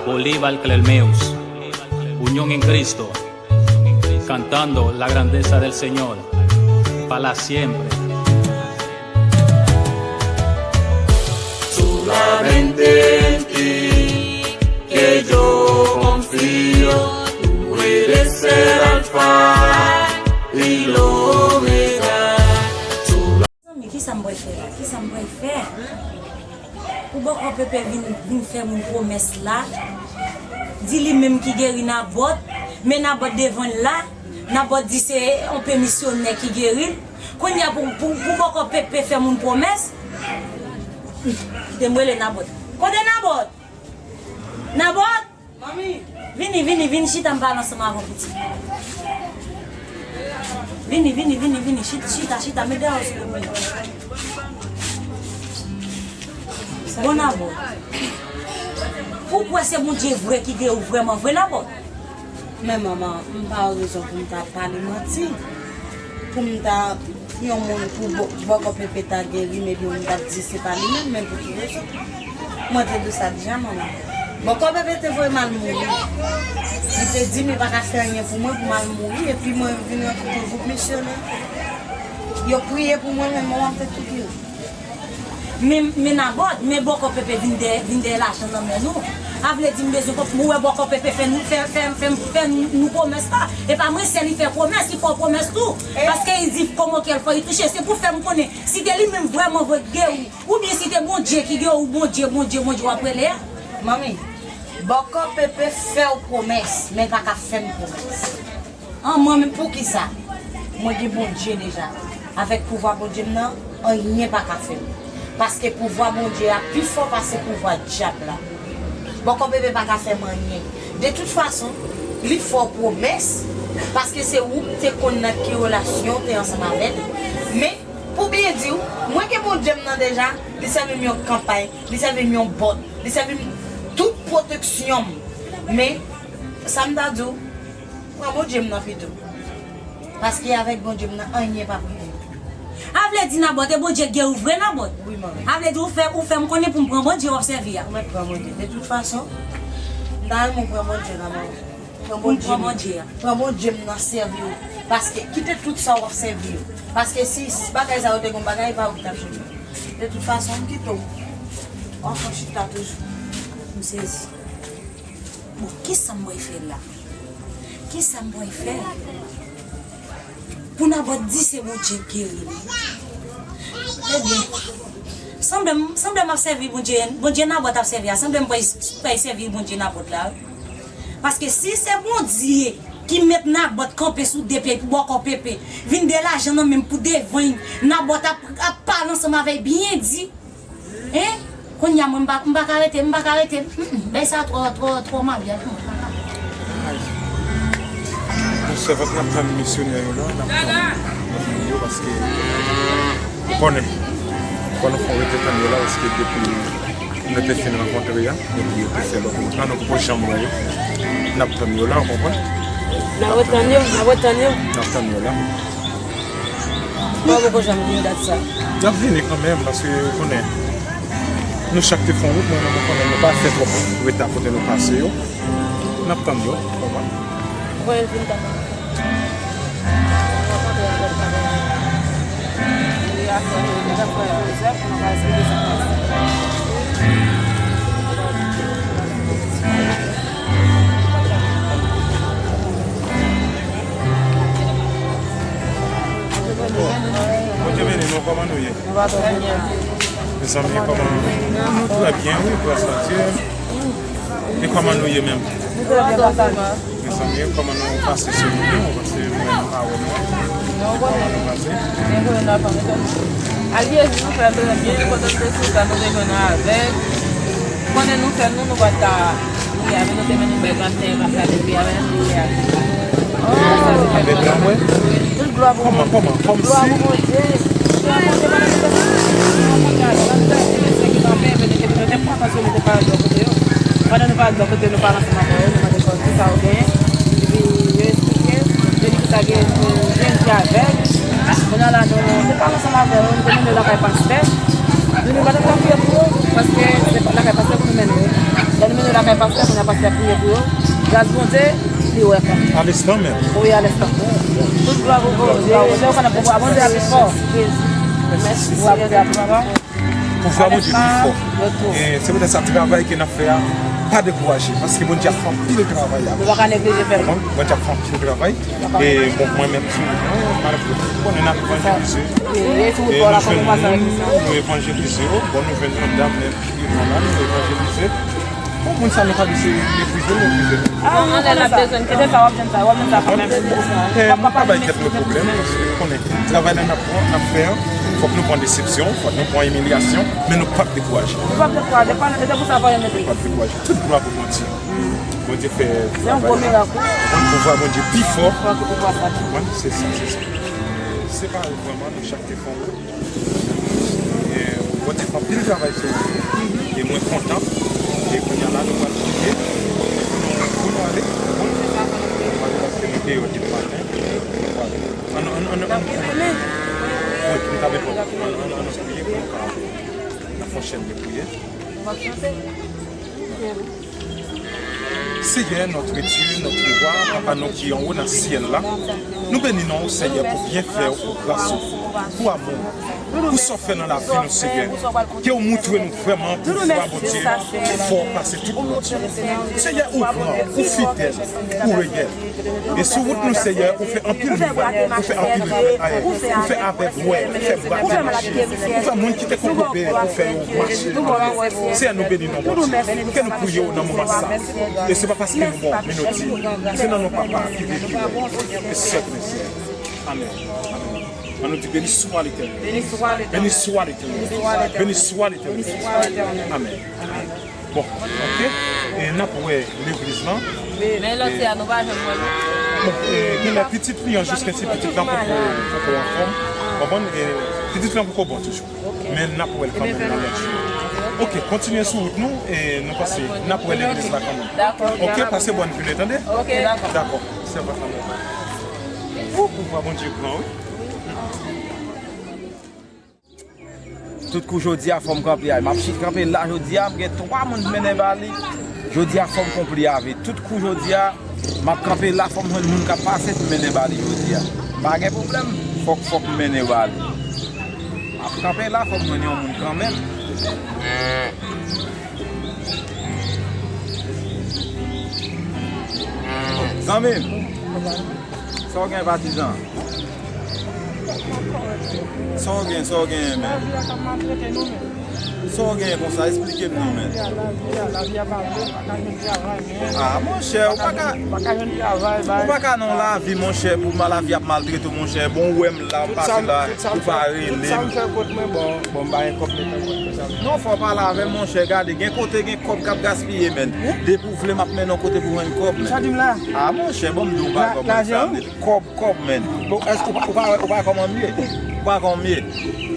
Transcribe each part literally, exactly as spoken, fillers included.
Bolívar Clelmeus, Unión en Cristo, cantando la grandeza del Señor, para siempre. Solamente en ti que yo confío, tú eres el alfa y la omega. Zanmi, kisa m pral fè la? Kisa m pral fè? Pou bòkò Pepe vin, vin fè moun pwomès la, di li menm ki geri Nabòt, men Nabòt devan l la, Nabòt di se yon pe misyonè ki geri l. Kounye a pou, pou, pou bòkò Pepe fè moun pwomès, kite m rele Nabòt. Kote Nabòt? Nabòt! Manmi! Vini, vini, vini chita m pale ansanm avè w pitit. Vini, vini, vini, vini, chita, chita, chita, met dèyè w sou mwen. Bon Nabòt. Ou kwè se Bondye vre ki geri w vrèman vre Nabòt? Men manman, m pa wè rezon pou m ta pale manti. Pou m ta yon moun pou bò-, bòkò Pepe ta geri m, epi m t ap di se pa li menm, men pou ki rezon? Mwen te di w sa deja, manman. Bòkò Pepe te voye m al mouri. Li te di m li pa ka fè anyen pou mwen, pou m al mouri, epi mwen vin rankontre yon gwoup misyonè. Yo priye pou mwen, men manman, m te tou geri. Men, men Nabòt, men bòkò Pepe vin dèyè, vin dèyè lajan nan men nou. A vle di m bezwen kòb, ou wè bòkò Pepe fè nou, fè, fè, fè, fè nou pwomès la. E pa mwen sèl li fè pwomès, li fè w pwomès tou. Paske li di comment qu'elle faut y toucher. Se pou fè m konnen, si te li menm vrèman vre ki geri w, oubyen si te Bondye ki geri w, Bondye, Bondye, Bondye w ap rele a. Manmi, bòkò Pepe fè w pwomès, men l pa ka fè m pwomès. An mwen menm. Poukisa? Mwen gen Bondye deja. Avèk pouvwa Bondye m nan, anyen pa ka fè m. Paske pouvwa Bondye a pi fò pase pouvwa dyab la. Bòkò Pepe pa ka fè m anyen. De tout fason, li fè w pwomès, paske se ou ki te konn nan ki relasyon w te ansanm avè l. Men, pou byen di w, mwen gen Bondye m nan deja, li sèvi m yon kanpay, li sèvi m yon bòt, li sèvi m tout pwoteksyon m. Men, sa m ta di w, pran Bondye m nan pito. Paske avèk Bondye m nan, anyen p ap rive. A vle di Nabòt, e Bondye geri w vre Nabòt? Wi, manmi. A vle di ou fè, ou fè m konnen pou m pran Bondye w ap sèvi a? Ou mèt pran Bondye. De tout fason, m ta renmen w pran Bondye nan, manmi. Pran Bondye m. Pran Bondye a. Pran Bondye m nan sèvi w. Paske kite tout sa w ap sèvi yo. Paske si bagay sa yo te gon bagay, e pa ou ki t ap jwenn yo. De tout fason, m kite w. W ap fè chita toujou. M sezi. Bon, kisa m pral fè la? Kisa m pral fè? Pou Nabòt di se Bondye k geri li. Ebyen, sanble m, sanble m ap sèvi Bondye, Bondye Nabòt ap sèvi a, sanble m pral, pral sèvi Bondye Nabòt la, wi. Paske si se Bondye ki met Nabòt kanpe sou de pye pou bòkò Pepe, vin de lajan nan men m pou devan Nabòt ap, ap pale ansanm avè l byen di, Hein? Kounye a mwen m pa, m pa ka rete, m pa ka rete. Mm, mm, bagay sa twò, twò, twò mabyal pou mwen. Bon, sèvant, n ap tann misyonè yo la, n ap tann yo paske ou konnen, ou konnen fò rete tann yo la paske depi nou te fin rankontre a, epi yo te fè lòt wout la, nou poko janm wè yo. N ap tann yo la, ou konprann? N ap retann yo, n ap retann yo. N ap tann yo la. Mwen poko janm gen dat sa. Y ap vini kanmenm, paske ou konnen, nou chak te fè yon wout, men mwen konnen nou pa fè twòp reta kote nou pase yo. N ap tann yo, ou konprann? Mwen vin tann. Bondye beni nou, kòman nou ye? Nou va trè byen. Mezanmi, kòman nou? Nou trè byen, wi, gras a Dye. E kòman nou ye menm? Nou trè byen, papa. Mezanmi, kòman nou pase sou wout nou? Paske mwen, m pa wè nou. Non, ou konnen. Kòman nou pase? Byen konnen nan fanmi nou. Ak Jezi, nou fè trè byen, pandan nou te sou tè, nou te jwenn avèg. Konnen nou fè nou, nou pa t ka. Wi, avè nou te mennen bèl maten, pase avèk li, avè nou, wi, a. Avèk la, mwen? Tout glwa pou Bondye. Kòman, kòman? Kòmsi? Glwa pou Bondye. Glwa pou Bondye, pandan nou te pase, nou te kanpe, men nou te, nou te pran paske nou te pale bò kote yo. Pandan nou pale bò kote yo, nou pale ansanm avè yo, nou mande kòb ki sa yo genyen. Epi, yo eksplike, yo di ki sa gen pou jèn ki avèg. Kounye a la, nou, nou te pale ansanm avè yo, nou te mennen yo lakay pastè. Nou, nou pa t ap priye pou yo, paske se lakay pastè pou nou mennen yo. Lè nou Lakay pastè, moun nan pastè priye pou yo. Gras Bondye, li wè kòm. Alèstan menm. Wi, alèstan. Tout glwa pou Bondye. Bondye, ou konnen pouvwa Bondye a pi fò. Pouvwa Bondye a pi fò. Pouvwa Bondye pi fò. E se poutèt sa, travay ke n ap fè a, pa dekouraje, paske Bondye ap fè anpil travay la. Nou pa ka neglije fè l. Bondye ap fè anpil travay. E bon, mwen menm, sou mwen, malgre tout, konnen n ap evanjelize. E nou jwenn moun, nou evanjelize yo. Bon, nou jwenn yon dam menm ki devan la, nou evanjelize. Bon, moun sa nou pa di se meprize, meprize. Ah, nou konnen sa. Kite sa, w ap jwenn sa, w ap jwenn sa kanmenm. E nou pa bay tèt nou pwoblèm, paske nou konnen travay la n ap pran, n ap fè an, fòk nou pran desepsyon, fòk nou pran imilyasyon, men nou p ap dekouraje. Nou p ap dekouraje, pa nan, se pou sa fò yo mete. Nou p ap dekouraje. Tout glwa pou Bondye. Bondye fè travay la. Se yon gwo mirak, wi. Konn pouvwa Bondye pi fò. Fò ke pouvwa sa. Konprann? Se sa, se sa. Se pa vrèman nou chak te fè yon wout. E, Bondye fè anpil travay sou wout. E mwen kontan. E kounye a la, nou pral priye. Pou nou, pou nou ale. Nou pral paske nou deyò depi maten. Nou pral. Ann, ann, ann, ann. Wi, nou ta bezwen. Ann, ann, ann, ann priye pou nou ka ale. N ap fè yon chèn de priyè. Seigneur, notre Dieu, notre roi, Papa nou ki anwo nan syèl la, nou beni non w, Senyè, pou byenfè w, pou gras ou, pou amou w, pou sa w fè nan lavi nou, Senyè. Ke w moutre nou vrèman pouvwa Bondye ki fò pase tout lòt yo. Senyè, ou gran, ou fidèl, ou reyèl. E sou wout nou, Senyè, ou fè anpil mirak, ou fè anpil, ou fè avèg wè, ou fè bate mache, ou fè moun ki te konn tonbe, ou fè yo mache. Senyè, nou beni non, Bondye. Ke nou priye w nan moman sa. E se pa paske nou bon, men nou di, se nan non Papa ki beni w. E sèl Senyè. Amèn. Amèn. An nou di, beni swa Letènèl. Beni swa Letènèl. Beni swa Letènèl. Amèn. Amèn. Bon, oke. E n ap wè legliz lan. Men lòt se a nou pa janm wè l. Bon, e, genlè pitit li an, jiskaske pitit lan poko, poko anfòm. Konprann? E pitit lan poko bon toujou. Men n ap wè l kanmenm nan lòt jou. Oke, kontinye sou wout nou e nou pase, n ap wè legliz la kanmenm. Oke, pase bòn vile, tande? Dakò, sèvant lan. Ou, pouvwa Bondye gran, wi. Tout kou jodi a, fò m kanpe a. M ap chit kanpe la jodi a, m gen twa moun m mennen ba li. Jodi a, fò m konpli avè. Tout kou jodi a, m ap kanpe la, fò m jwenn moun k ap pase pou m mennen ba li jodi a. Pa gen pwoblèm, fòk, fòk m mennen ba li. M ap kanpe la, fò m jwenn yon moun kanmenm. Zanmi m, sa w gen patizan? Sa w gen, sa w genyen, men? Lavi a k ap maltrete nou, men. Sa w genyen konsa? Esplike m non, men. Lavi a, lavi a, lavi a pa bon, pa ka jwenn travay, men. Ah, monchè, ou pa ka, pa ka jwenn travay, bay. Ou pa ka nan lavi, monchè, pou ma lavi ap maltrete w, monchè. Bon, ou wè m la, m pase la, ou pa rele m. Tout sa m fè kont mwen, bon, bon, m pa gen kòb mete nan kont mwen sa. Non, fò w pale avè m, monchè, gade, gen kote gen kòb k ap gaspiye, men. Depi w vle, m ap mennen w kote pou jwenn kòb, men. Sa w di m la? Ah, monchè, bon, m di w pa kòb mwen sa, men. Kòb, kòb, men. Bon, èske ou pa, ou pa, ou pa kòman m ye? Ou pa kòman m ye?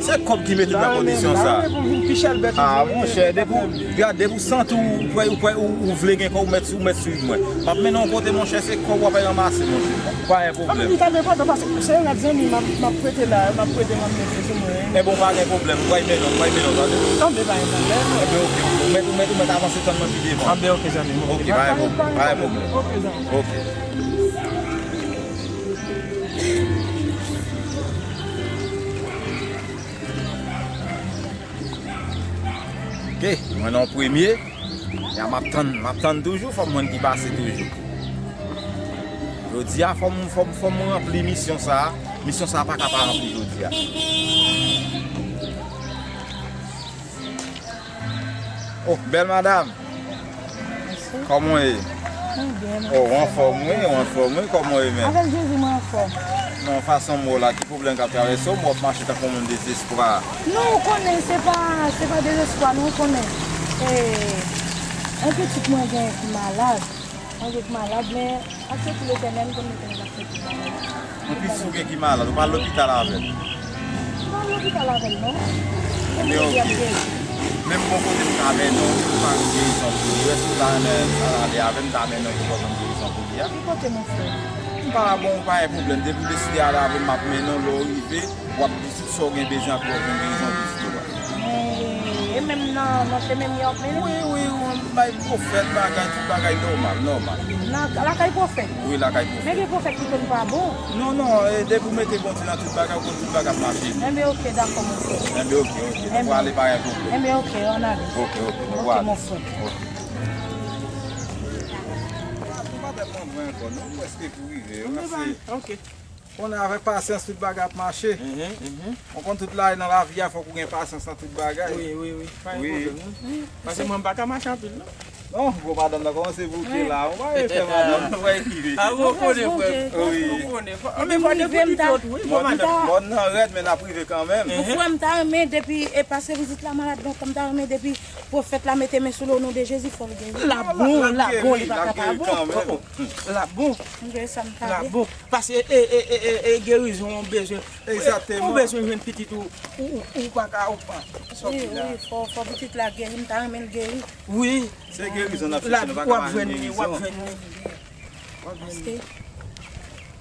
Se kòb ki mete m nan kondisyon sa. Ah, monchè, depi w, gade, depi w santi w, ou prè, ou prè, ou, ou vle gen kòb, ou mèt, ou mèt swiv mwen. M ap mennen w kote, monchè, se kòb w ap al ranmase, monchè. Pa gen pwoblèm. Sa vle di, sa enpòtan, paske se yon lòt zanmi m ap, m ap prete la, m ap prete, m ap mete sou mwen. Enben, pa gen pwoblèm, m pral mennen w, m pral mennen w, tande? Tande, pa gen pwoblèm. Enben, oke, oke. Ou mèt, ou mèt, ou mèt avanse tann mwen pi devan. Anben, oke, zanmi m, oke. Oke, pa gen pwoblèm, pa gen pwoblèm. Oke, zanmi. Oke. Oke, mwen nan premye. Ya, m ap tann, m ap tann toujou, fò m jwenn ki pase toujou. Jodi a, fò m, fò m, fò m ranpli misyon sa a. Misyon sa a pa ka pa ranpli jodi a. Oh, bèl madam. Mèsi. Kòman w ye? Mwen byen, mèsi. Oh, ou anfòm, wi, ou anfòm, wi. Kòman w ye menm? Avèk Jezi, mwen anfòm. Non, fason m wè w la, ki pwoblèm k ap travèse w? M wè w ap mache tankou yon moun dezespwa. Non, ou konnen, se pa, se pa dezespwa, non, ou konnen. E, yon pitit mwen gen ki malad. Mwen gen ki malad, men ak sekou Letènèl, m konn Letènèl ap fè pou mwen. Yon pitit ou gen ki malad, ou pa al lopital avè l? M pa al lopital avè l, non. Ebyen, oke. Menm bò kote m ta mennen w, ou pa jwenn gerizon pou li. Èske ou ta renmen al ale avè m, m ta mennen w pou w jwenn gerizon pou li a? Ki kote, monchè? M pa, bon, pa gen pwoblèm. Depi w deside ale avè m, m ap mennen w, lè w rive, w ap di tout sa w gen bezwen, apre w jwenn gerizon pitit ou a. E, e menm nan, nan chemen m yo ap mennen? Wi, wi, wi. Bay pwofèt bagay, tout bagay nòmal, nòmal. Nan lakay pwofèt? Wi, lakay pwofèt. Men gen pwofèt ki konn pa bon. Non, non, e, depi w mete Bondye nan tout bagay, ou konn tout bagay ap mache byen. Enben, oke, dakò, mon frè. Enben, oke, oke. Nou pral ale pa gen pwoblèm. Enben, oke, ann ale. Oke, oke, nou pral ale. Oke, mon frè. Oke. Nou pa t ap pran pwen ankò, non, nou prèske pou rive. Oke. Konnen avèk pasyans tout bagay ap mache. Mhm, mhm. Ou konn tout lari nan lavi a, fòk ou gen pasyans nan tout bagay. Wi, wi, wi. Pa gen pwoblèm, non. Paske mwen m pa ka mache anpil, non. Non, bon, madanm nan kòmanse bouke la. Ou pa vle fè madanm nan, ou pa rive. A, ou konnen, frè. Wi. Ou konnen. Anben, fò nou rive, m ta, wi, bon, madanm. Mòn nan rèd, men n ap rive kanmenm. Mon frè, m ta renmen depi, e paske pitit la malad lontan, m ta renmen depi pwofèt la mete men sou li o non de Jezi, fò l geri. L ap bon, l ap bon, li pa ka pa bon. L ap bon. M gen sa m ta vle. L ap bon. Paske, e, e, e, e, e gerizon ou bezwen. Egzakteman. Ou bezwen jwenn pitit ou, ou, ou, ou pa ka, ou pa. Wi, wi, fò, fò pitit la geri, m ta renmen l geri. Wi. Se gerizon n ap chèche, nou pa ka pa jwenn gerizon. W ap jwenn li, w ap jwenn li.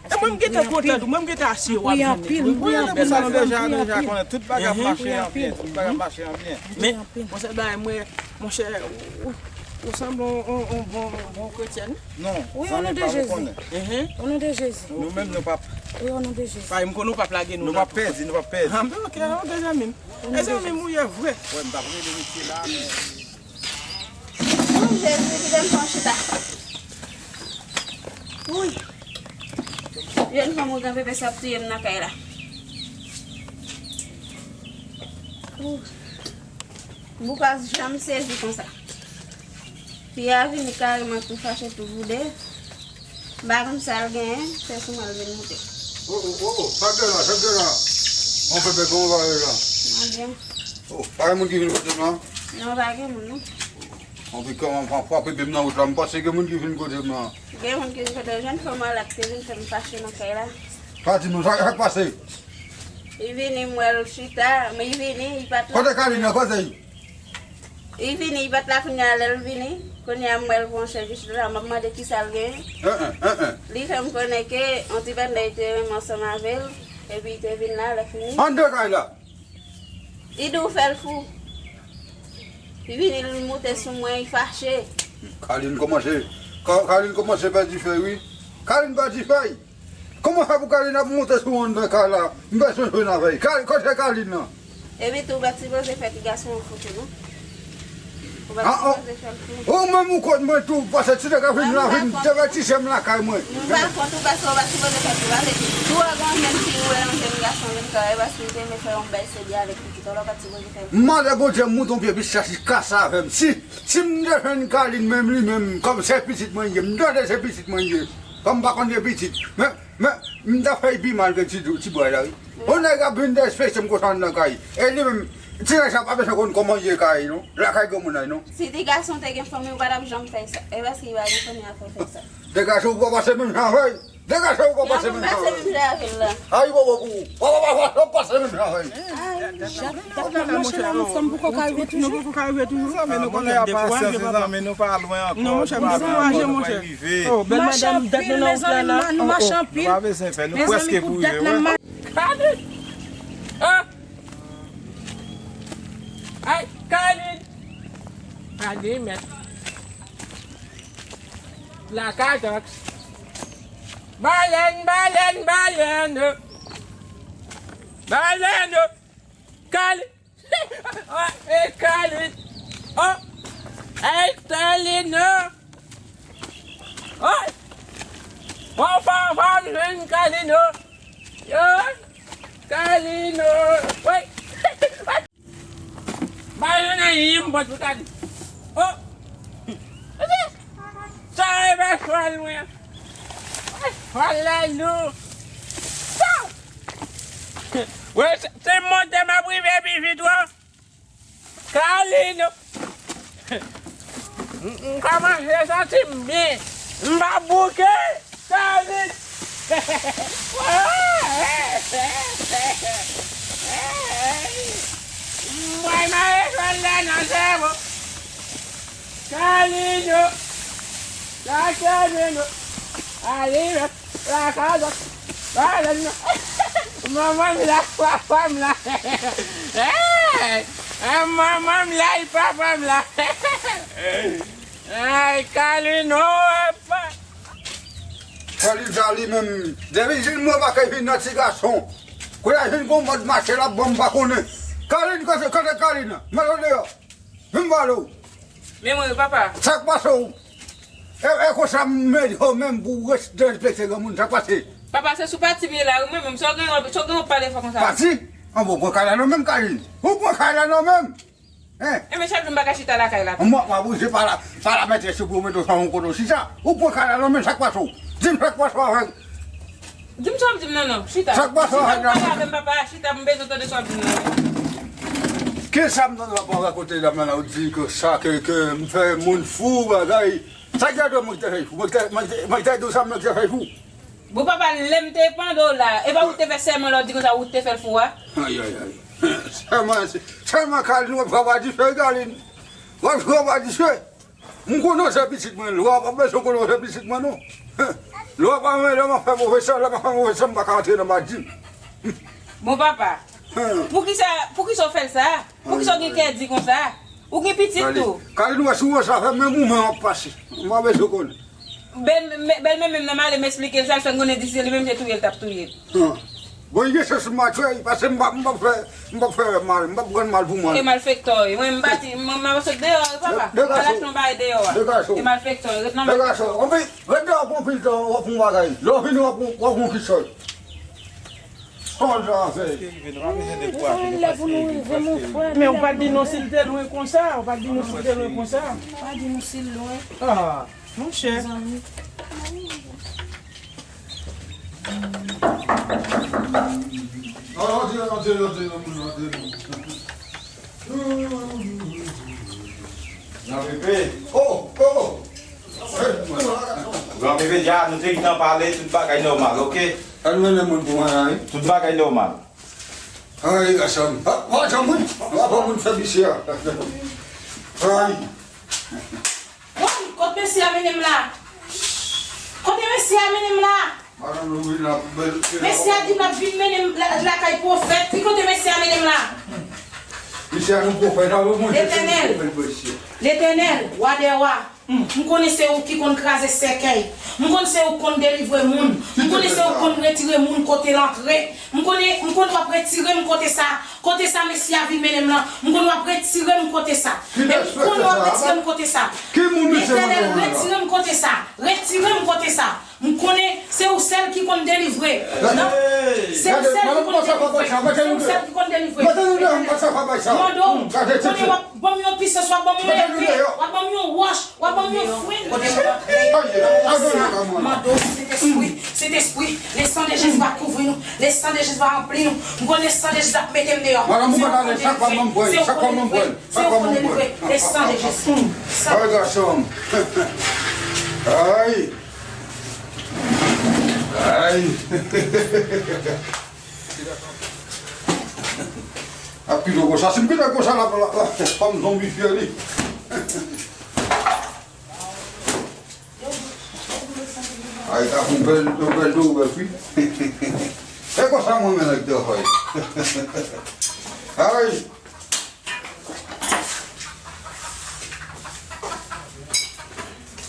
Paske e mwen m gentan kontan tou, mwen m gentan asire w ap jwenn li. Wi, wi, wi, sa nou deja, nou deja konnen tout bagay ap mache an byen, tout bagay ap mache an byen. Men, yon sèl bagay, mwen, monchè, ou, ou, ou sanble yon, yon, yon bon, bon kretyèn. Non, zanmi pa, ou konnen. Wi, o non de Jezi. O non de Jezi. Nou menm, nou p ap. Wi, o non de Jezi. Paske m konnen ou p ap lage nou. Nou p ap pèdi, nou p ap pèdi. Anben, oke, oke, zanmi m. E zanmi m ou ye vre. Wè, m t ap rele mesye la, men. Wouy, Jezi, kite m pran chita. Wouy. Jèn fanm ougan pepe sa ap touye m nan kay la. Wouy. M poko janm sezi konsa. Fi a vini kareman tou fache tou boude. M pa konn sa l genyen, se sou mwen l vin moute. O, o, o, o, sa k gen la, sa k gen la? Mwen fè bèk, kòman w va ye la? Mwen byen. O, pa gen moun ki vin kote m la? Non, pa gen moun, non. Anpi kòman m frape byen nan wout la, m panse gen moun ki vin kote m la. Gen moun ki vin kote w, jèn fanm an la ki te vin fè m fache nan kay la. Pa di m non, sa, sa k pase? Li vini, m wè l chita, men li vini, li pa t la. Kote Kalin nan, kote l? Li vini, li pa t la kounye a, lè l vini, kounye a m wè l pran chèz li chita la, m ap mande kisa l genyen. Li fè m konnen ke yon ti banda li te renmen ansanm avè l, epi li te vin la, lè fini. Anndan kay la! Li di w fè l fou. Li vini, li moute sou mwen, li fache. Kalin kòmanse, Ka-, Kalin kòmanse pèdi fèy, wi. Kalin pèdi fèy. Kòman fè pou Kalin ap moute sou anndan kay la? M bezwen jwenn avè l. Ka-, kote Kalin nan? Epi tou, ou pa t sipoze fè ti gason an fou tou, non. Ou pa t sipoze fè l fou. Ou menm ou kont mwen tou, paske ti nèg la vin la, vin devètise m lakay mwen. M pa kont ou, paske ou pa t sipoze fè l fou. Paske si w wè yon jèn fi ou wè yon jèn gason vin kay la, e paske li te vle fè yon bèl seri avèk pitit ou la, ou pa t sipoze fè l fou. M mande Bondye m moute yon pye pistach li kase avè m. Si, si m te jwenn Kalin menm li menm, kòm se pitit mwen ye, m tande se pitit mwen ye. Kòm m pa konn gen pitit. Men, men, m ta fè l pi mal ke ti, ti bway la, wi. Yon nèg ap vin derespekte m konsa anndan kay. E li menm, ti nèg sa pa bezwen konn kòman l ye kay, non. Lakay granmoun la, non. Si ti gason te gen fanmi, ou pa t ap janm fè sa. E paske li pa gen fanmi a fè w fè sa. Degaje w, ou pa pase menm jan avè l. Degaje w, ou pa pase menm jan avè l. Ay, bobo pou ou. Ou pa, pa, pa, pa pase menm jan avè l. Ay, chat, dat la, monchè, la, nou fanm poko ka rive toujou. Nou poko ka rive toujou. Zanmi, nou konnen y ap pase, se zanmi, nou pa lwen ankò. Non, monchè, m dekouraje, monchè. Oh, bèl madanm, dat nou nan wout la, la. Nou mache anpil. Nou pa bezwen fè, nou prèske pou rive, wi. Kalin! Ah! Ay, Kalin! Kalin, mèt. Lakay taks. Balèn, balèn, balèn. Balèn. Kalin. Ah, e Kalin. Oh. Ey, Kalin, non. Oy! Bon, bon, bon, jwenn Kalino. Yo, Kalino. Woy! Ba yo nan yim bòt pou Kalin. Oh! Sa e pa chwal mwen. Chwal la lou. Sa! Woy, se, se monte m ap rive pi vit, wè. Kalino! M, m kòmanse santi m byen. M pa bouke. Kalin! M pral mare chwal la nan sèvo. Kalino! Kalino! Kalino! Kalino! Lakay la, pa la non. Manman m la, papa m la. Hey! Manman m la, e papa m la. Ay, Kalin, o, epa. Kalin sa li menm, depi jwenn mwen pa ka vin nan ti gason. Kounye a jwenn gon mòd mache l ap ban m pa konnen. Kalin, kote, kote Kalin nan? Mete w deyò. Vin m pale w. Men mwen, papa. Sa k pase w? E, e konsa m mete w menm pou w respekte granmoun, sa k pase? Papa, se sou pati m ye la, wi, mwen menm, sa w gen, sa w gen w pale fò konsa? Pati? An bon, pran kay la nan men m, Kalin. Ou pran kay la nan men m. Hein? Enben, chak jou m pa ka chita lakay la. Mwen, mwen oblije pa la, pa la mèt sou pou mete w sa yon kote w chita. Ou pran kay la nan men m, sa k pase w? Di m sa k pase w avè l. Di m sa w ap di m nan, non. Chita. Sa k pase w avè l? Chita, pale avè m, papa. Chita, m bezwen tande sa w ap di m nan. Ki sa m tande w ap rakonte la, men la, ou di ke sa, ke, ke m fè moun fou, bagay. Sa ki ate mwen ki te fè fou? Mwen ki te, mwen ki te, mwen ki te di w sa, mwen ki te fè fou? Bon, papa, lè m te pandan w la, e pa ou te fè sèman lè w di konsa ou te fè l fou a? Ay, ay, ay. Sèman, sèman Kalin, w ap fè w pa dife, Kalin. W ap fè w pa dife. M konnen w se pitit mwen, lwa pa bezwen konnen w se pitit mwen, non. Lwa pa mwen, lè m ap fè move san, lè m ap fè move san, m pa ka antre nan madim. Bon, papa, poukisa, poukisa w fè l sa? Poukisa w gen kè di konsa? Ou gen pitit tou. Kalin, wè si w wè sa fè, menm ou menm w ap pase. M pa bezwen konnen. Bèl, bèl men menm nan m ale m esplike l sa, l fè m konnen di se li menm se touye l t ap touye l. Bon, li gen chans m pa touye l, paske m p ap, m p ap fè, m p ap fè mal, m p ap rann mal pou mal. E malfektè w ye. Mwen, m pati, mwen, m ap sot deyò, papa. M al achte yon bagay deyò a. E malfektè w ye, ret nan men. Ret deyò pou yon pil tan, w ap fè yon bagay. Lè w vini, w ap, w ap yon kistòl. Kòman sa fè? Li pa gen lè pou nou rive, mon frè. Men ou pa t di non si l te lwen konsa, ou pa t di non si l te lwen konsa. Pa di nou si l lwen. Ah, monchè. Zanmi. Nan, nan, di, nan, di, nan, di, nan, di, nan. Gran Pepe. Oh, oh. Gran Pepe, dja, nou te gentan pale, tout bagay nòmal, oke? Al mennen moun pou mwen la, wi. Tout bagay nòmal. Ay, gason. Ah, w ap janm wi. W ap ban moun fè visye a. Ay. Woy, kot mesye a mennen m la? Kote mesye a mennen m la? Mesye a di m l ap vin mennen m la, lakay pwofèt. Ki kote mesye a mennen m la? Mesye a nou pwofèt, a, mwen, Letènèl. Letènèl, wa dè wa. M konnen se ou ki konn kraze sèkèy. M konnen se ou ki konn delivre moun. M konnen se ou ki konn retire moun kote l antre. M konnen, m konnen w ap retire m kote sa. Kote sa mesye a vin mennen m lan. M konnen w ap retire m kote sa. E m konnen w ap retire m kote sa. Letènèl, retire m kote sa. Retire m kote sa. M konnen se ou sèl ki konn delivre. Non? Se ou sèl ki konn delivre. Se ou sèl ki konn delivre. Mande w, konnen w ap ban m yon pisans, w ap ban m yon epe, w ap ban m yon wòch, w ap ban m yon fwil. Mande w, Sentespri, Sentespri, le sang de Jésus va couvrir nous, le sang de Jésus va remplir nous. M konnen le sang de Jésus ap mete m deyò. Se ou konn delivre, se ou konn delivre, le sang de Jésus. Ay, gason. Ay. Ay. Ap kite w konsa. Si m kite w konsa, l ap, l ap, l ap fè m zonbifye li. Ay, ta fè yon bèl, yon bèl doubèl, wi. E konsa mwen menm ak travay. Ay.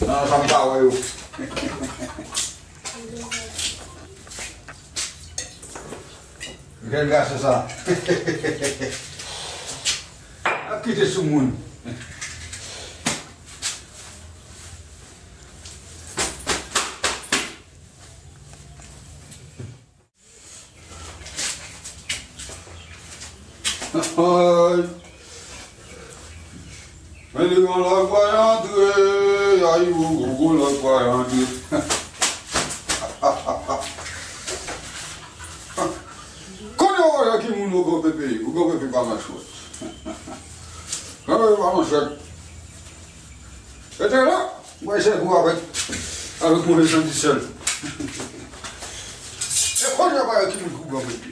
Nan sa m pa wè yo. Gade gason sa. Ap kite sou moun. Ay. Men li gon lòt pral antre, ay, ou, ou, gon lòt pral antre. Kounye a, wè ki moun ou gon pepe, ou gon pepe pa nan chwèt. Nan pepe pa nan chwèt. Rete la, mwen se pou avèk, avèk mwen sandi sèl. E kounye a, wè ki moun ou gon pepe.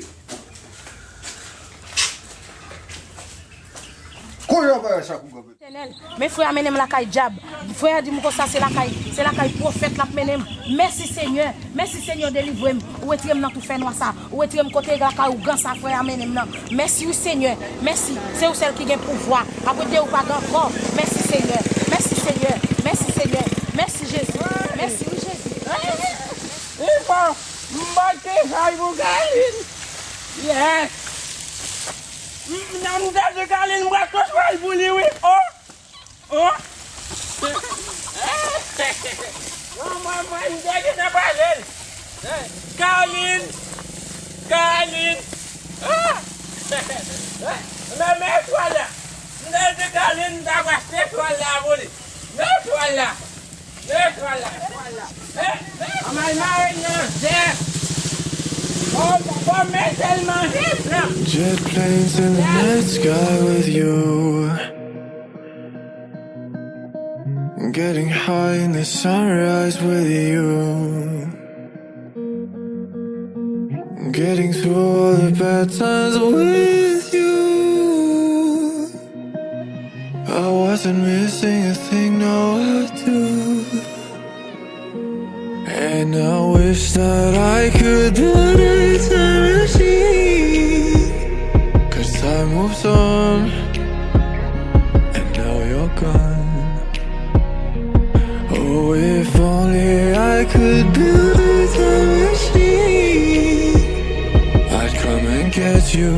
Kounye a, wè sa pou gon pepe. Letènèl, men frè a mennen m lakay dyab. Frè a di m konsa se lakay, se lakay pwofèt l ap mennen m. Mèsi Senyè, mèsi Senyè w delivre m. Ou retire m nan tou fènwa sa. Ou retire m kote lakay ougan sa frè a mennen m nan. Mèsi wi Senyè, mèsi. Se ou sèl ki gen pouvwa. Apre de ou pa gen ankò. Mèsi Senyè, mèsi Senyè, mèsi. Yes! M, m, m, Kalin, m pral konstwi l pou li, wi. Oh! Oh! Manman, mwen, m te gentan pale l. Kalin! Kalin! Ah! Men, men etwal la! M te di Kalin, m ta pral achte etwal la pou li. Men etwal la! Men etwal la! Etwal la! Eh! Anmay mare nan zè! Bon, bon, men sèlman hit la! Jet planes in the night sky with you. Getting high in the sunrise with you. Getting through all the bad times with you. I wasn't missing a thing, now I do. And I wish that I could build a time machine. 'Cause time moves on, and now you're gone. Oh, if only I could build a time machine. I'd come and get you.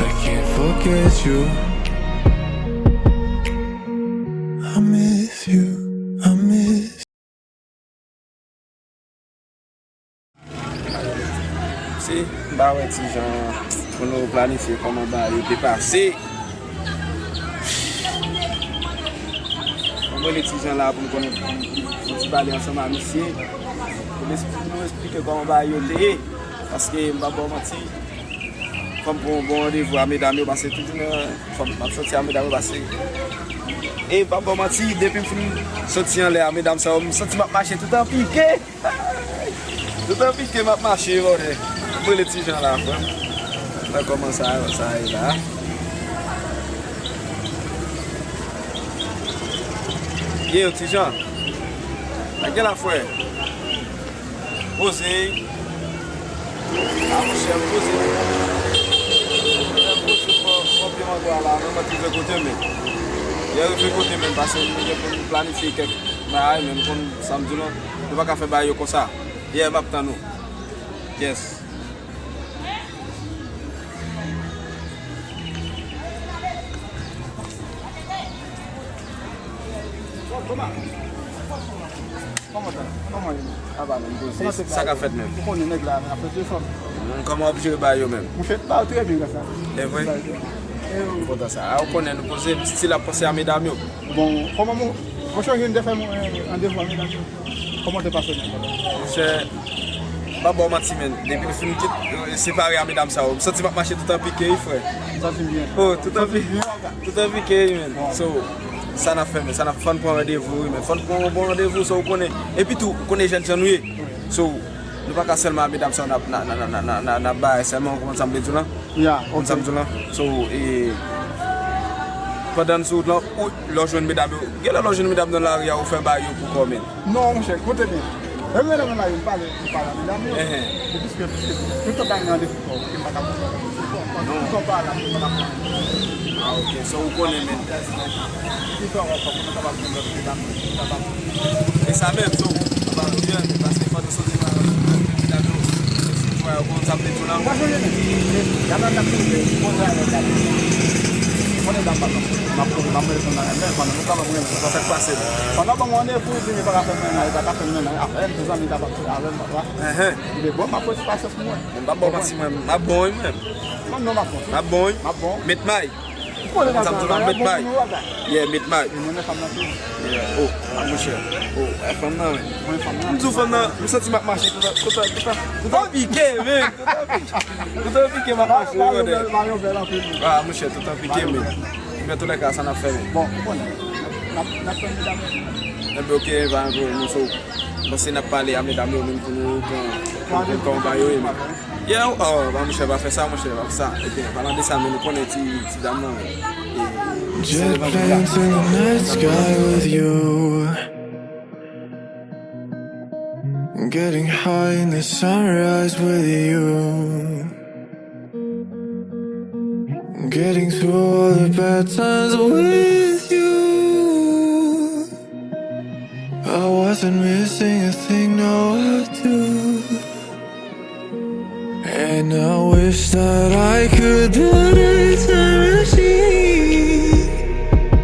I can't forget you. I miss you. I miss Se, m pa wè Ti Jan pou nou planifye kòman bagay yo te pase. Mwen rele Ti Jan la pou m konnen, pou m, pou m, pou m ti pale ansanm ak misye. Pou m espli-, pou nou esplike kòman bagay yo te ye. Paske m pa ba w manti, fò m pran yon bon randevou a medam yo, paske tout jounen, fò m, m ap soti a medam yo, paske, e m pa ba w manti, depi m fin soti anlè a medam sa yo, m santi m ap mache tout an pike. Tout an pike m ap mache, bòdè. M rele Ti Jan la, frè m. Mwen kòman sa, sa ye la. Ye, Ti Jan. Nèg gen la, frè. Poze. A, monchè, poze. Poze, fò, fò byen mwen la, mwen, mwen rive kote men. Ye, rive kote men, paske mwen gen pou m planifye kèk bagay, men m konn sa m di w lan. Nou pa ka fè bagay yo konsa. Yeah, m ap tann ou. Yes. Kòman sa? Kòman ye? Sa va menm, poze. Sa k ap fèt menm? Ou konnen nèg la ap fè efò. Mm, kòman w ap jere bagay yo menm? Monchè, ba yo trè byen, grasa. E vre? M kontan sa. A, ou konnen nou poze, m still ap panse a medam yo. Bon, kòman mwen, mwen chonje m te fè mwen, eh, randevou a medam yo. Kòman te pase menm? Monchè, m pa ba w manti, men. Depi n fin kit, eh, separe a medam sa yo, m santi m ap mache tout an pike, wi, frè. M santi m byen. Oh, tout an pike. Tout an pike, wi, men. Bon. So, sa n ap fè, men? Sa n ap, fò n pran randevou, wi, men. Fò n pran yon bon randevou, so, ou konnen. Epi tou, ou konnen jèn jan nou ye. Wi. So, nou pa ka sèlman a medam sa yo n ap, n ap, n ap bay sèlman, ou konprann sa m vle di w lan? Ya, ok. Konn sa m di w lan? So, e, pandan n sou wout lan, ou, lè w jwenn medam yo, genlè lè w jwenn medam nan lari a, ou fè bagay yo pou kò men. Non, monchè, koute byen. Lè m nan lari, m pale, m pale a medam yo. Ehe. E piske, piske, tout tan bagay nan de fò, m pa ka konprann. Non. Tout tan pale, m pa ka konprann. Ah, ok. So, ou konnen men. Tout tan, fò nou kapab jwenn lòt medam, nou kapab. E sa menm, so, nou pa jwenn, paske fò nou soti nan medam yo. Ou pa sonje, men, y ap ap ap poze avèk la. Konnen dam pa t ap, m ap, m ap reponn nan men, pandan nou ka mwen, sa k pase la? Pandan ban mwen randevou, li pa ka fè mennaj, li pa ka fè mennaj, afè m, se zanmi, ta pase avè m, papa. Ehe. Li bon, m ap poze pasyans pou mwen. Bon, m pa ba w manti, mwen, m ap bon, wi, mwen. Non, non, m ap bon. M ap bon, wi. M ap bon. Met may. Ou konnen sa m di w la, met may. Yeah, met may. E mwen, men fanm nan tou. Yeah, oh, a monchè. Oh, e fanm nan, wi. Mwen, fanm nan. M di w fanm nan, m santi m ap mache tout an, tout an, tout an, tout an pike, men. Tout an pike. Tout an pike, m ap mache, wi, brother. Mayo bèl anpil. Ah, monchè, tout an pike, men. Men toulèka, sa n ap fè, men. Bon, ou konnen. N ap, n ap fè medam yo. Enben, ok, pa gen pwoblèm, nou so. M panse n ap pale a medam yo, menm pou nou pran, pou nou pran kòman bagay yo ye, men. Yeah, oh, ba monchè, pa fè sa, monchè, pa fè sa. Ebyen, palan de sa, men nou konnen ti, ti dam nan, e, Jet planes in the night sky with you. Getting high in the sunrise with you. Getting through all the bad times with you. I wasn't missing a thing, now I do. And I wish that I could build a time machine.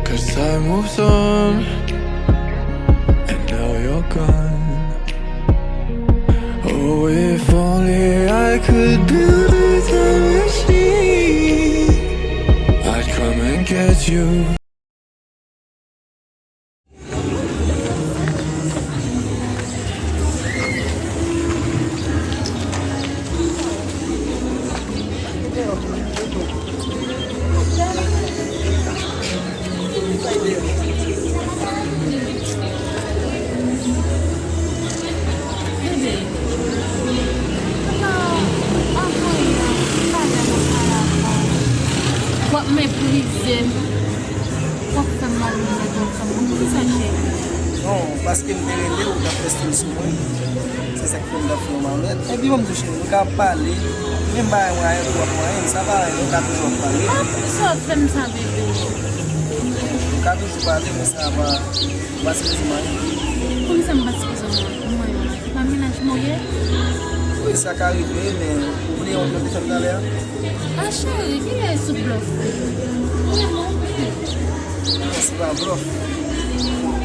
'Cause time moves on, and now you're gone. Oh, if only I could build a time machine. I'd come and get you. W ap meprize m. W ap fè m malonèt ansanm mwen. Poukisa, cheri? Non, paske m te rele w, w t ap pèste m sou mwen. Se sa k fè m t ap fè w malonèt. Epi ban m di w, cheri, nou ka pale, menm bagay mwen avè w ap manyen, sa pa anyen, nou ka toujou ap pale. Ah, poukisa w ap fè m sa, bebe? Nou ka toujou pale, men sa pa, ou pa sipoze manyen. Poukisa m pa sipoze manyen? Manyen la, se pa mennaj mwen ye? Wi, sa ka rive, men ou vle yon jòl te fè m talè a? Ah, cheri, kilè sou blòf? Ou renmen w, bebe. Non, se pa blòf.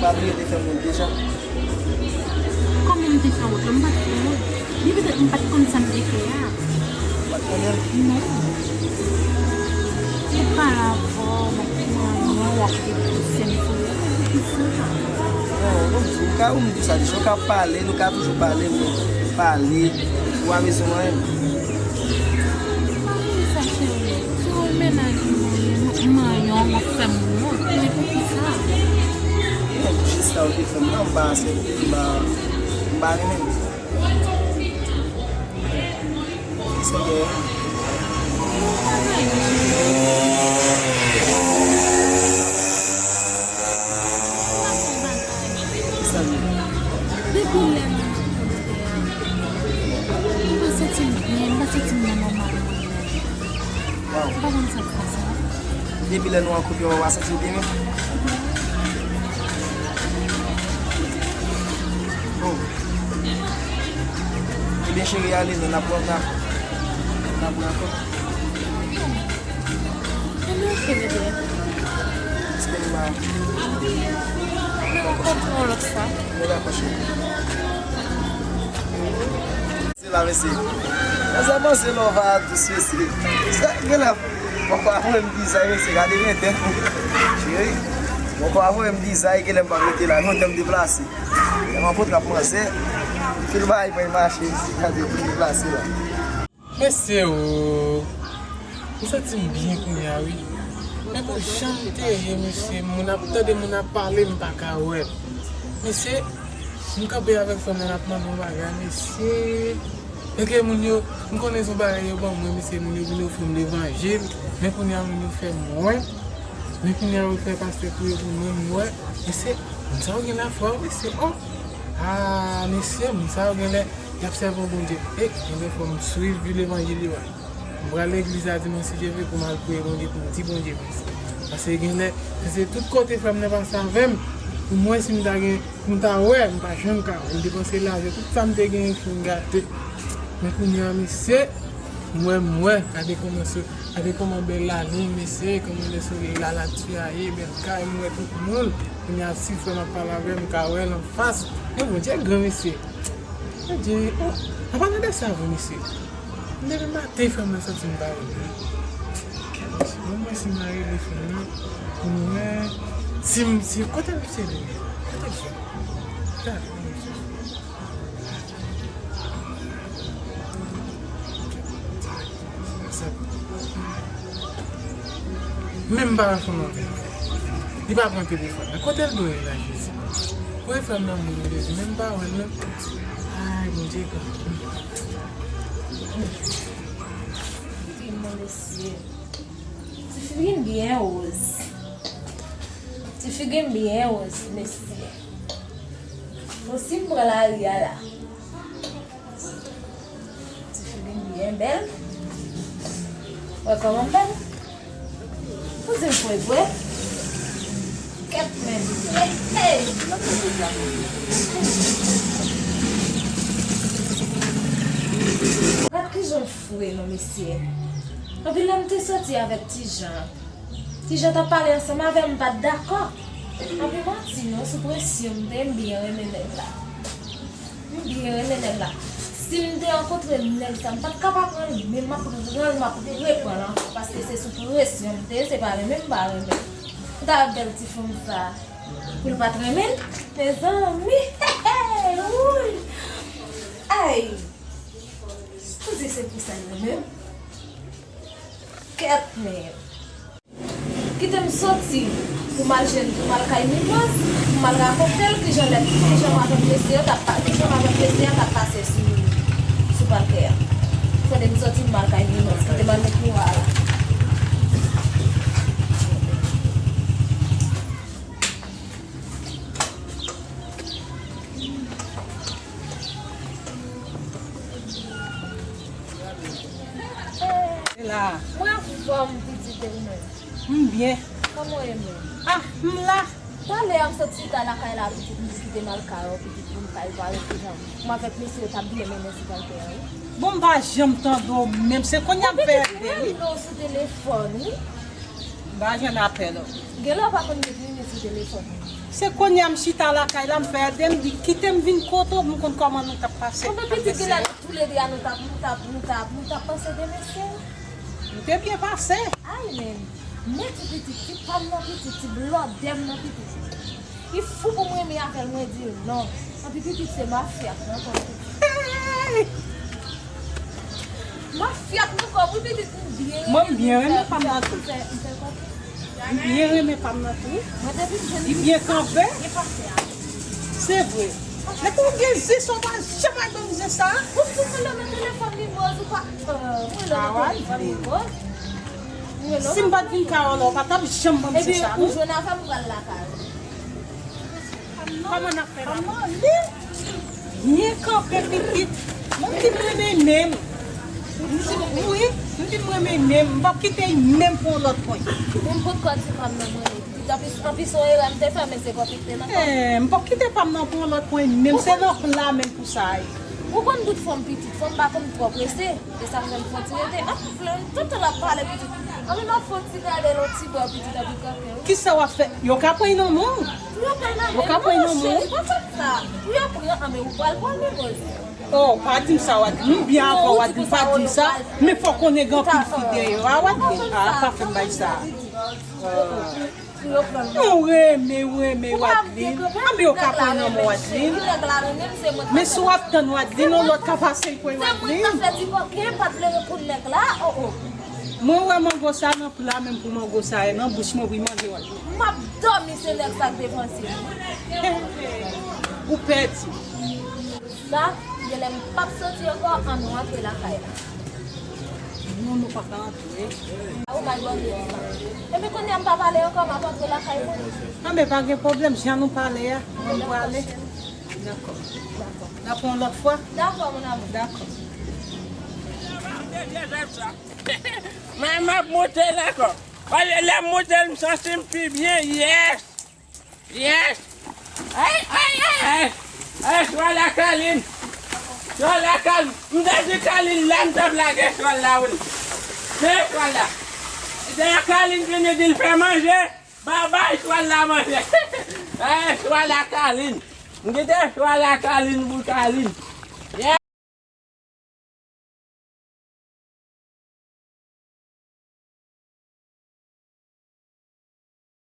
Pa bliye te fè m wont deja. Kòman m te fè wont la? M pa t fè wont. Li petèt m pa t konn sa m te fè a. Ou pa t konnen l? Non. Ou pale avè w, w ap pran non, w ap depoze m sou li. Poukisa? Non, non, ou ka ou menm di sa deja. Ou ka pale, nou ka toujou pale, men pale. Ou pa bezwen manyen m. Sa cheri, se yon mennaj mwen, m manyen w, w ap fè m wont, men poukisa? Jès sa ou te fè m nan, m pa aksepte, m pa, m pa renmen l. Kisa w gen? Sa gen? Depi lè nou rankontre a, m pa santi m byen, m pa santi m nan nòmal mwen menm. Ou pa konn sa k pase non. Depi lè nou rankontre a, ou pa santi w byen menm? Oh. Ebyen cheri, ale non, n ap, n ap, n ap wè ankò. Ebyen ok bebe. Èske nou pa... Nou rankontre yon lòt fwa. Nou dakò cheri. Se la mesye. Sa panse lòv a dous mesye. Sa genlè poko avwe m dizay mesye, gade men tèt. Cheri, poko avwe m dizay, genlè m p ap rete la non, tèm deplase. Lè m rankontre ak manzè, anpil bagay pral mache, gade pou deplase la. Mesye o, m santi m byen kounye a wi. Men pou jan m te ye mesye, moun ap tande moun ap pale m pa ka wè. Mesye, m kanpe avèk fanm nan n ap mande yon bagay mesye. Enke moun yo, m konnen se yon bagay yo ban mwen mesye, moun yo vin ofri m levanjil. Men kounye a moun yo fè m wè. Men kounye a yo fè pastè priye pou mwen m wè. Mesye, moun sa yo gen lafwa wi mesye o. Ah mesye, moun sa yo genlè y ap sèvi yon Bondye. E, genlè fò m swiv levanjil yo a. M pral legliz la dimanch si Dye vle pou m al priye Bondye pou m di Bondye mèsi. Paske genlè, se tout kote frè m nan pase avè m, pou m wè si m ta gen, pou m ta wè, m pa janm ka wè. M te panse lajan tout sa m te genyen fin gate. Men kounye a mesye, m wè, m wè, gade kòman se, gade kòman bèl lalin mesye, kòman lè solèy la l ap tiyaye, bèl kay, m wè tout moun. Kounye a si frè m ap pale avè m, m ka wè l anfas. Men Bondye gran mesye. Bondye, oh, apa nan de sa vre mesye? M leve maten frè m nan santi m pa byen. Bon mwen si m a rele frè m nan pou m wè si m, si kote misye ye. Kote l fè? Gade misye. Menm pa wè fanm nan. Li pa pran telefòn nan. Kote l dwe ye la Jezi? Pou e frè m nan moun li di menm pa wè l non. Ay Bondye gran. Ti figi m byen woz. Ti figi m byen woz mesye. Bon si m pran lari a la. Ti figi m byen bèl. Wè kòman m bèl? Poze m vre vre. Kèt men. Hey, hey. Gad Ti Jan fre non mesye. Anpi lè m te soti avèk Ti Jan, Ti Jan t ap pale ansanm avè m, m pa t dakò. Anpi manti non, sou presyon m te ye, m byen renmen nèg la. M byen renmen nèg la. Si m te rankontre nèg sa, m pa t ka pa pran l, men m ap pran l, m ap repran l ankò, paske se sou presyon m te ye, se pa renmen m pa renmen. Pou ta bèl ti fanm sa, pou l pa t renmen l, mezanmi, hey, hey, wouy, ay, si se pou sa l renmen m, kèt men. Kite m soti pou m al jwenn, pou m al kay Mimoz, pou m al rakonte l kijan lè, kijan m avèk mesye yo t ap pa-, kijan m avèk mesye a t ap pase sou, sou pakè a. Fòk m soti pou m al kay Mimoz, kite m al met miwa a la. E la. Mwen anfòm, pitit, e ou menm? M byen. Kòman w ye menm? Ah, m la. Talè a m sot chita lakay la, pitit, m di kite m al kay ou, pitit, pou m kay pale kijan. Mwen avèk mesye yo t ap byen mennen sou paltè a, wi. Bon, m pa janm tande w menm, se kounye a m fè pitit, m rele w sou telefòn, wi. M pa jwenn apèl ou. Genlè w pa konn met Mimi sou telefòn. Se kounye a m chita lakay la, m fè de, m di kite m vin kote w pou m konn kòman nou t ap pase. Konbyen pitit genlè nou toulede a nou t ap, nou t ap, nou t ap, nou t ap pase de mesye? Nou te byen pase. Ay, men, men ti pitit, ti pa m nan pitit, ti blòdè m nan pitit. Li fou pou m renmen avè l, mwen di l non. Anpi pitit se mafya k nan kò m pitit. Mafya k nan kò m wi pitit, m byen renmen. Mwen m byen renmen pa m nan tou. M fè, m fè kòkè. M byen renmen pa m nan tou. Mwen te vin jwenn li byen kanpe. Byen pase a. Se vre. Lè pou w gen zen sa w pa janm al ban m zen sa. Ou sou konn nan telefòn li Moz ou pa, euh, mwen nan telefòn li Moz. Si m pa t vin kay ou la, ou pa t ap janm ban m zen sa non. Ebyen ou jwenn avè m, ou pral lakay ou. Kòman n ap fè la? Kòman li? Byen kanpe pitit. Mwen di m renmen menm. M di m wi, m di m renmen menm. M p ap kite l menm pou yon lòt moun. Mwen potko di pa m nan mwen pitit. Anpi, anpi se yon erè m te fè, men se kòtik te nan kò m. Eh, m p ap kite pa m nan pou yon lòt moun. Menm se nan pla menm pou sa ye. Ou konn bout fanm pitit, fanm pa konn twò prese. E sa k fè m fon ti rete. Ap flann, tout tan l ap pale pitit. Anpi m ap fon ti gade l yon ti bò pitit anpi kanpe wi. Kisa w ap fè? Yo ka pran nan men w. Yo pran nan men w. Yo ka pran nan men w. Non, cheri, pa fè m sa. Pou yo pran, anben ou pral pran men Moz. Oh, pa di m sa, Wadlin. M byen avè w, Wadlin, pa di m sa. Men fò w konnen gen anpil fi dèyè w, a, Wadlin. A, pa fè m bagay sa. Pou yo pran l. Ou renmen, ou renmen Wadlin. Anben yo ka pran nan men Wadlin. Men si w ap tann Wadlin, yon lòt ka pase l pran Wadlin. Se mwen k ap fè ti kòkè, m pa t vle reponn nèg la. Oh, oh. Mwen wè mango sa nan pla, menm pou mango sa ye nan bouch mwen pou manje Wadlin. M ap dòmi, se nèg sa k depanse. Ou pèdi. Sa, genlè m p ap soti ankò, ann nou antre lakay la. Non, nou pa ka antre. A, ou mal bòne sa. Epi kounye a m pa pale ankò, m ap antre lakay mwen. Anben, pa gen pwoblèm, jan nou pale a, nou prale. Dakò. Dakò. N ap yon lòt fwa? Dakò, mon amour. Dakò. Men m ap monte la ankò. Lè m monte, m santi m pi byen, yes! Yes! Ay, ay, ay, ay! Ay, chwal la Kalin! Chwal la Kalin! M te di Kalin la, m t ap lage chwal la, wi. Men chwal la. Dayè Kalin vini di l fè manje. Babay, chwal la manje. Ay, chwal la Kalin! M kite chwal la Kalin pou Kalin.